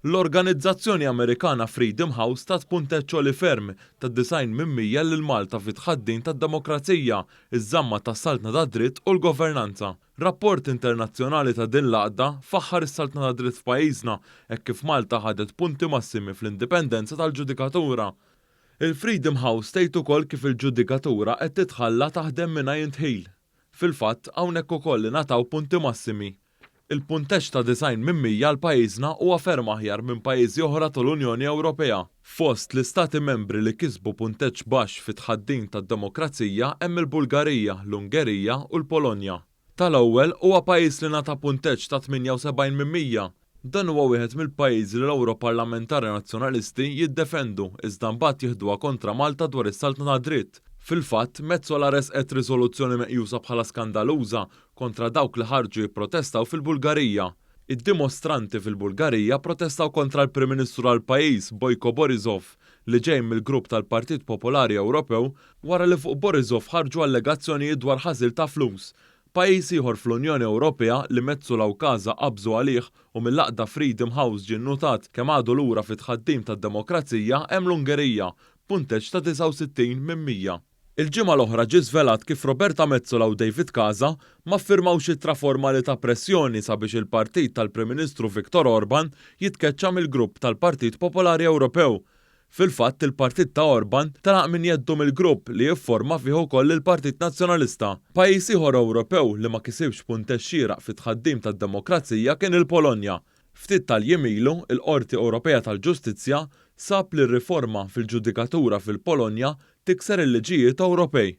L-organizzazzjoni Amerikana Freedom House tat punteġġ għoli ferm ta' 90 minn 100 lil Malta fit-tħaddin tad-demokrazija, iż-żamma tas-saltna tad-dritt u l-governanza. Rapport internazzjonali ta' din l-għaqda faħħar is-saltna tad-dritt f'pajjiżna hekk kif Malta ħadet punti massimi fl-indipendenza tal-ġudikatura. Il-Freedom House tgħid ukoll kif il-ġudikatura qed titħalla taħdem mingħajr indħil. Fil-fatt, hawnhekk ukoll ingħataw punti massimi. Il-punteġġ ta' 90 minn 100 għal pajjiżna huwa ferm aħjar minn pajjiżi oħra tal-Unjoni Ewropea. Fost l-istati membri li kisbu punteġġ baxx fit-tħaddin tad-demokrazija hemm il-Bulgarija, l-Ungerija u l-Polonja. Tal-ewwel huwa pajjiż li ngħata punteġġ ta' 78 minn 100. Dan huwa wieħed mill-pajjiżi li l-Ewroparlamentari Nazzjonalisti jiddefendu iżda mbagħad jieħduha kontra Malta dwar is-saltna tad-dritt. Fil-fatt, Metsola ressqet riżoluzzjoni meqjusa bħala skandaluża kontra dawk li ħarġu jipprotestaw fil-Bulgarija. Id-dimostranti fil-Bulgarija protestaw kontra l-Prim Ministru tal-pajjiż, Boyko Borisov, li ġej mill-grupp tal-Partit Popolari Ewropew wara li fuq Borisov ħarġu allegazzjonijiet dwar ħasil ta' flus. Pajjiż ieħor fl-Unjoni Ewropea li Metsola u Casa qabżu għalih u mill-għaqda Freedom House ġie nnutat kemm għadu lura fit-tħaddim tad-demokrazija hemm l-Ungerija, b'punteġġ ta' 69 minn 100. Il-ġimgħa l-oħra ġie żvelat kif Roberta Metsola u David Casa ma ffirmawx ittra formali ta' pressjoni sabiex il-partit tal-Prim Ministru Viktor Orban jitkeċċa mill-grupp tal-Partit Popolari Ewropew. Fil-fatt, il-partit ta' Orban telaq minn jeddu mill-grupp li jifforma fih ukoll il-Partit Nazzjonalista. Pajjiż ieħor Ewropew li ma kisibx punteġġ xieraq fit-tħaddim tad-demokrazija kien il-Polonja. Ftit tal-jiem ilu, il-Qorti Ewropea tal-Ġustizzja sab li r-riforma fil-ġudikatura fil-Polonja tikser il-liġijiet Ewropej.